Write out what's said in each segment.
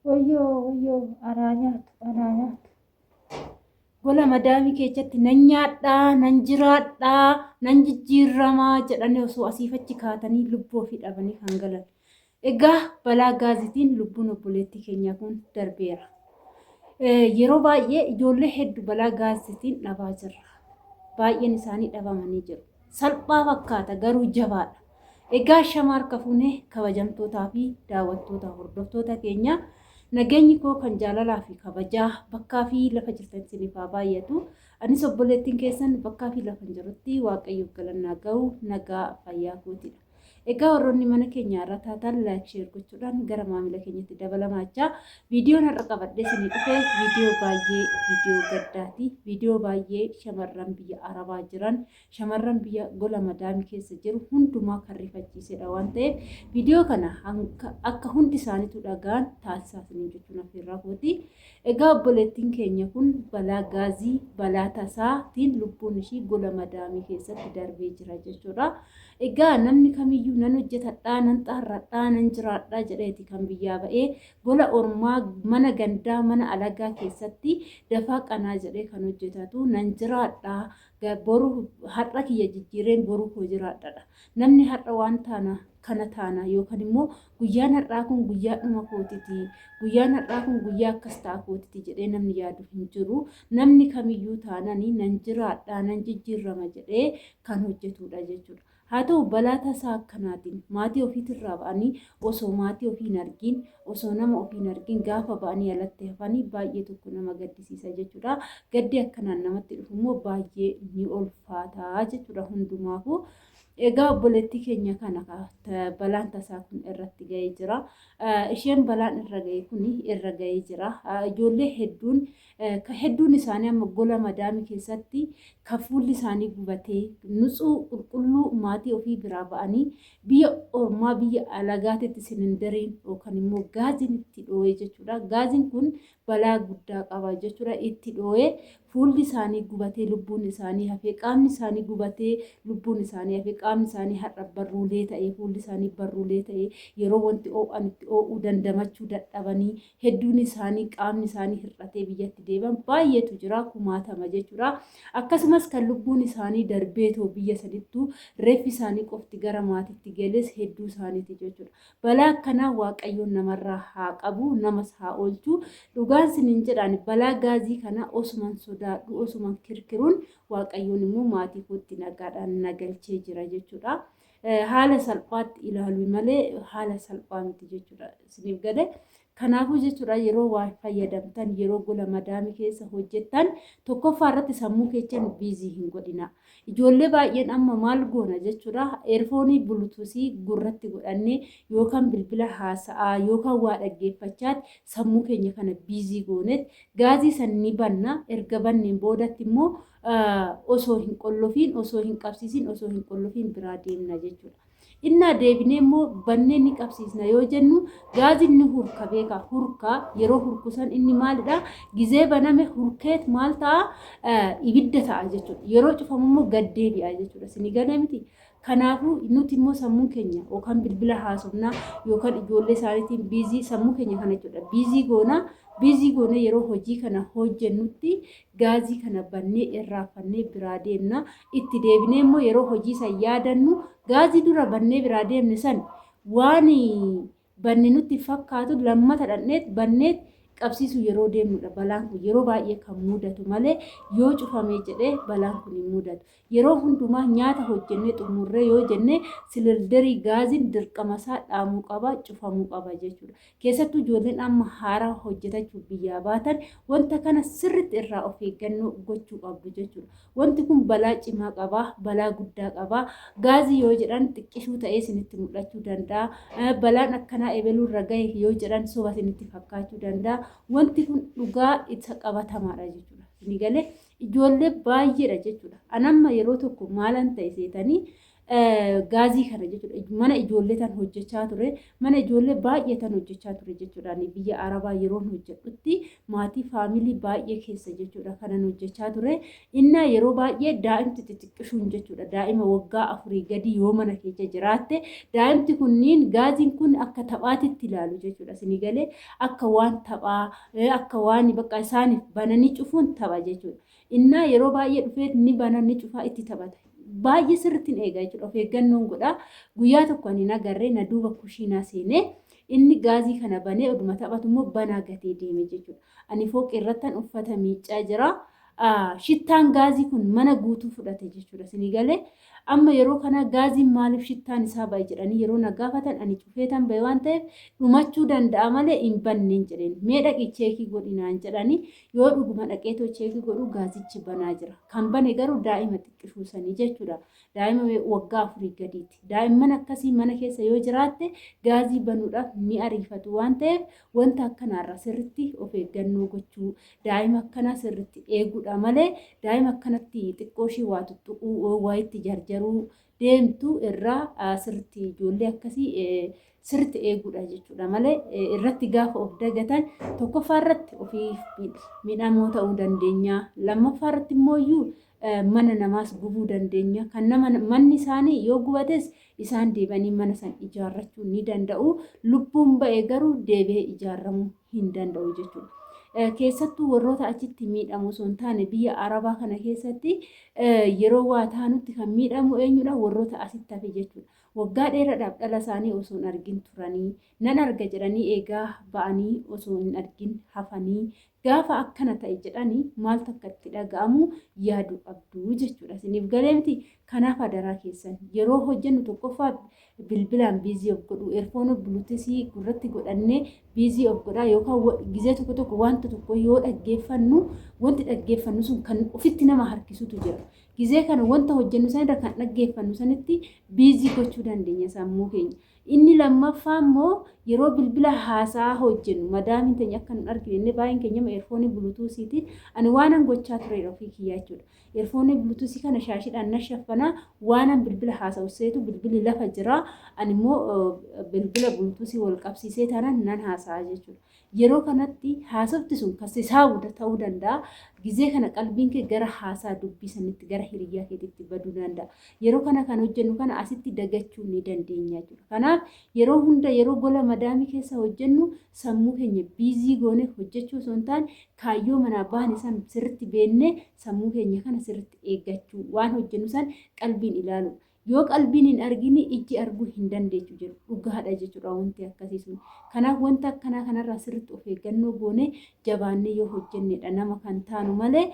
Wayyoo wayyoo anaa nyaatu anaa nyaatu. Gola madaamii keessatti nan nyaadhaa nan jiraadhaa nan jijjiirramaa jedhanii osoo asiif achi kaatanii lubbuu ofii dhabanii kan galan. Egaa balaa gaazitiin lubbuun obboleettii keenyaa kun darbeera. Yeroo baay'ee ijoollee hedduu balaa gaazitiin dhabaa jirra. Baay'een isaanii dhabamanii jiru. Salphaa fakkaata garuu jabaadha. Egaa ashama harka fuune kabajamtootaa fi daawwattoota hordoftoota keenya nageenyi koo kan jaalalaa fi kabajaa bakkaa fi lafa jirtan isiniif haa baay'atu. Anis obboleettiin keessan bakkaa fi lafa jirutti Waaqayyoof galannaa ga'u nagaa fayyaa kootidha. Egaa warroonni mana keenya irra taatan like share gochuudhaan gara maamila keenyatti dabalamaachaa viidiyoon har'a qabadhee isinii dhufe viidiyoo baay'ee viidiyoo gaddaati. Viidiyoo baay'ee shamarran biyya Arabaa jiran shamarran biyya gola madaamii keessa jiru hundumaa kan rifachiisedha waan ta'eef viidiyoo kana akka hundi isaaniitu dhagaan taasisaa isiniin jechuun affeerraa kooti. Egaa obboleettiin keenya kun balaa gaazii balaa tasaatiin lubbuun ishii gola madaamii keessatti darbee jira jechuudha. Egaa namni kamiyyuu nan hojjetadhaa, nan xaarradhaa, nan jiraadhaa jedheeti kan biyyaa ba'ee gola ormaa mana gandaa mana alagaa keessatti dafaa qanaa jedhee kan hojjetatu nan jiraadhaa boru har'a kiyya jijjiireen boru koo jiraadhadha. Namni har'a waan taana kana taana yookaan immoo guyyaan har'aa kun guyyaa dhuma kootiti, guyyaan har'aa kun guyyaa akkas ta'a kootiti jedhee namni yaadu hin jiru. Namni kamiyyuu taanani nan jiraadha, nan jijjiirrama jedhee kan hojjetudha jechuudha. Haa ta'u balaa tasaa akkanaatiin maatii ofiitirraa ba'anii osoo maatii ofii hin argiin, osoo nama ofii hin argiin gaafa ba'anii alatti hafanii baay'ee tokko nama gaddisiisa jechuudha. Gaddi akkanaan namatti dhufu immoo baay'ee ni ulfaata jechuudha hundumaafuu. Egaa obboleettii keenya kana balaan tasaa kun irratti ga'ee jira. Isheen balaan irra ga'e kun irra ga'ee jira. Ijoollee hedduun ka hedduun isaanii amma gola madaamii keessatti ka fuulli isaanii gubatee nutsuu qulqulluu maatii ofii biraa ba'anii biyya ormaa biyya alagaatitti silindariin yookaan immoo gaaziin itti dhoo'ee jechuudha. Gaaziin kun balaa guddaa qaba jechuudha. Itti dhoo'ee fuulli isaanii gubatee lubbuun isaanii hafee qaamni isaanii gubatee lubbuun isaanii hafee qaamni isaanii har'a barruulee ta'ee fuulli isaanii barruulee ta'ee yeroo wanti oo'an itti oo'uu dandamachuu dadhabanii hedduun isaanii qaamni isaanii hir'atee biyyatti deebi'an baay'eetu jira kumaatama jechuudha. Akkasumas kan lubbuun isaanii darbeetoo biyya sanittuu reeffi isaanii qofti gara maatiitti gales hedduu isaaniiti jechuudha. Balaa akkanaa Waaqayyoon namarraa haa qabu namas haa oolchu. Dhugaan sinin jedhaan balaa gaazii kana osuman sodaadhu osuman kirkiruun Waaqayyoon immoo maatii kootti nagaadhaan na galchee jira jechuudha. Haala salphaatti ilaalu malee haala salphaa miti jechuudha. Isiniif galee kanaafuu jechuudha yeroo waa fayyadamtan yeroo gola madaamii keessa hojjettan tokkoffaa irratti sammuu keessan biizii hin godhina. Ijoollee baay'een amma maal goona jechuudha eerfoonii bulutuusii gurratti godhannee yookaan bilbila haasa'aa yookaan waa dhaggeeffachaatti sammuu keenya kana biizii goonet gaazii san ni banna erga banneen boodatti immoo osoo hin qollofiin osoo hin qabsiisin osoo hin qollofiin biraa deemna jechuudha. Innaa deebinee immoo bannee ni qabsiisna yoo jennu gaaziin ni hurka beekaa hurka yeroo hurkusan inni maalidha gizee baname hurkeet maal ta'a ibidda ta'a jechuudha. Yeroo cufamu immoo gad deebi'a jechuudha. Isinii galee miti. Kanaafuu nuti immoo sammuun keenya yookaan bilbila haasofnaa yookaan ijoollee isaaniitiin biizii sammuu keenya kana jechuudha. Biizii goonaa biizii goonee yeroo hojii kana hojjennutti gaazii kana bannee irraanfannee biraa deemna. Itti deebinee immoo yeroo hojii san yaadannu gaazii dura bannee biraa deemne san waan banne nutti fakkaatu lammata dhaqneet banneet qabsiisuu yeroo deemnudha balaan kun yeroo baay'ee kan mudatu malee yoo cufamee jedhee balaan kun hin mudatu. Yeroo hundumaa nyaata hojjennee xumurree yoo jenne sililderii gaaziin dirqamasaa dhaamuu qaba cufamuu qaba jechuudha. Keessattuu ijoolleen amma haaraa hojjetachuuf biyyaa baatan wanta kana sirriitti irraa of eeggannoo gochuu qabdu jechuudha. Wanti kun balaa cimaa qaba, balaa guddaa qaba. Gaazii yoo jedhan xiqqishuu ta'ee isinitti mul'achuu danda'a. Balaan akkanaa ebeluu irra gahe yoo jedhan soba isinitti fakkaachuu danda'a. Wanti kun dhugaa isa qabatamaadha jechuudha. Isinii galee ijoollee baay'eedha jechuudha. An amma yeroo tokko maalan ta'e seetanii Gaazii kana jechuudha. Mana ijoollee tan hojjechaa ture. Mana ijoollee baay'ee tan hojjechaa ture jechuudha. Ani biyya Arabaa yeroon hojjedhutti maatii faamilii baay'ee keessa jechuudha kanan hojjechaa ture. Innaa yeroo baay'ee daa'imti xixiqqishuun jechuudha. Daa'ima waggaa afurii gadi yoo mana keessa jiraatte daa'imti kunniin gaaziin kun akka taphaatitti ilaalu jechuudha. Isinii galee akka waan taphaa akka waan bakka isaaniif bananii cufuun tapha jechuudha. Innaa yeroo baay'ee dhufee ni bana ni cufaa itti taphata. Baay'ee sirriitti hin eega jechuudha. Of eeggannoon godha. Guyyaa tokko ani hin agarree na duuba kushiinaa seenee inni gaazii kana banee oduma taphatu immoo banaa gatee deeme jechuudha. Ani fooqii irrattan uffata miiccaa jira. Shittaan gaazii kun mana guutuu fudhate jechuudha. Isinii galee amma yeroo kana gaaziin maaliif shittaan isaa ba'e jedhanii yeroo na gaafatan ani cufeetan ba'e waan ta'eef dhumachuu danda'a malee hin banneen jedheen. Mee dhaqi cheekii godhi naan jedhanii yoo dhuguma dhaqeetoo cheekii godhu gaazichi banaa jira. Kan bane garuu daa'ima xiqqishuu sanii jechuudha. Daa'ima waggaa afurii gadiiti. Daa'imman akkasii mana keessa yoo jiraatte gaazii banuudhaaf ni ariifatu waan ta'eef wanta akkanaarra sirritti of eeggannoo gochuu daa'ima akkanaa sirritti eeguudha malee daa'ima akkanatti xiqqoo ishii waa tuttuquu waa itti jarjaruu deemtu irraa sirritti ijoollee akkasii sirritti eeguudha jechuudha malee irratti gaafa of dagatan tokkoffaa irratti ofiif miidhamoo ta'uu dandeenya lammaffaa irratti immoo iyyuu mana namaas gubuu dandeenya kan nama manni isaanii yoo gubates isaan deebi'anii mana san ijaarrachuu ni danda'u lubbuun ba'e garuu deebi'ee ijaaramuu hin danda'u jechuudha. Keessattuu warroota achitti miidhamu osoo hin taane biyya Arabaa kana keessatti yeroo waa taanutti kan miidhamu eenyudha warroota asitti hafe jechuudha. Waggaa dheeraadhaaf dhala isaanii osoo hin argin turanii nan arga jedhanii eegaa ba'anii osoo hin argin hafanii gaafa akkana ta'e jedhanii maaltu akka itti dhaga'amu yaaduu qabdu jechuudha. Isiniif galee miti kanaaf adaraa keessan yeroo hojjennu tokkoffaa bilbilaan busy of godhu earphone bluetoothii gurratti godhannee busy of godhaa yookaan gizee tokko tokko wanta tokko yoo dhaggeeffannu wanti dhaggeeffannu sun kan ofitti nama harkisutu jira. Gizee kana wanta hojjennu sanirra kan dhaggeeffannu sanitti busy gochuu dandeenya sammuu keenya. Inni lammaffaa immoo yeroo bilbila haasaa hojjennu madaamiin teenya akka nu argine inni baay'een keenya earphone bluetoothiitiin ani waanan gochaa turedha ofii kiyyaa jechuudha. Earphone bluetoothii kana shaashiidhaan na shaffanaa waanan bilbila haasa'u seetu bilbilli lafa jira ani immoo bilbila bluetoothii wal qabsiisee taanaan nan haasa'a jechuudha. Yeroo kanatti haasofti sun kan si saabu ta'uu danda'a. Gizee kana qalbiin kee gara haasaa dubbii sanitti gara hiriyyaa keetitti baduu danda'a. Yeroo kana kan hojjennu kana asitti dagachuu ni dandeenya jechuudha. Kanaaf yeroo hunda yeroo gola madaamii keessa hojjennu sammuu keenya busy goone hojjechuu osoo hin taane kaayyoo manaa baane san sirritti beennee sammuu keenya kana sirritti eeggachuu waan hojjennu san qalbiin ilaaluudha. Yoo qalbiin hin argine ijji arguu hin dandeechu jedhu dhugaadha jechuudha wanti akkasii sun. Kanaaf wanta akkanaa kanarraa sirriitti of eeggannoo goone jabaannee yoo hojjennedha nama kan taanu malee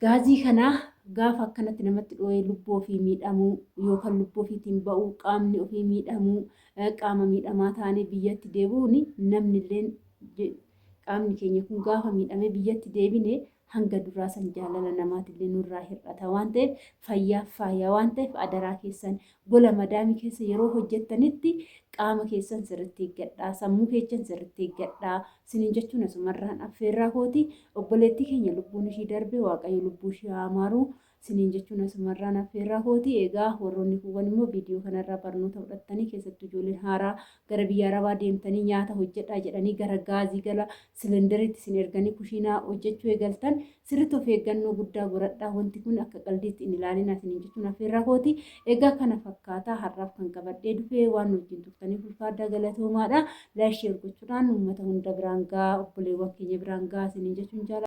gaazii kanaa gaafa akkanatti namatti dhoo'ee lubbuu ofii miidhamuu yookaan lubbuu ofiitiin ba'uu qaamni ofii miidhamuu qaama miidhamaa taanee biyyatti deebi'uun namni illee qaamni keenya kun gaafa miidhamee biyyatti deebine hanga duraa san jaalala namaatillee nurraa hir'ata waan ta'eef fayyaaf faaya waan ta'eef adaraa keessan gola madaamii keessa yeroo hojjettanitti qaama keessan sirriitti eeggadhaa sammuu keessan sirriitti eeggadhaa sinin jechuun asumarraan affeerraa kooti obboleettii keenya lubbuun ishii darbe waaqayyo lubbuu ishii haa maaru sinin jechuun asumarraan affeerraa kooti. Egaa warroonni kuuwwan immoo viidiyoo kanarraa barnoota fudhattanii keessattuu ijoolleen haaraa gara biyya arabaa deemtanii nyaata hojjedhaa jedhanii gara gaazii gara silinderiitti isin erganii kushiinaa hojjechuu eegaltan sirriitti of eeggannoo guddaa godhadhaa wanti kun akka qaldiitti hin ilaalinaa isiniin jechuun affeerraa kooti. Egaa kana fakkaataa har'aaf kan qabadhee dhufee waan wajjin turtaniif ulfaadhaa galatoomaadha. Like share gochuudhaan uummata hunda biraan gahaa obboleewwan keenya biraan gahaa isiniin jechuun jaalladha.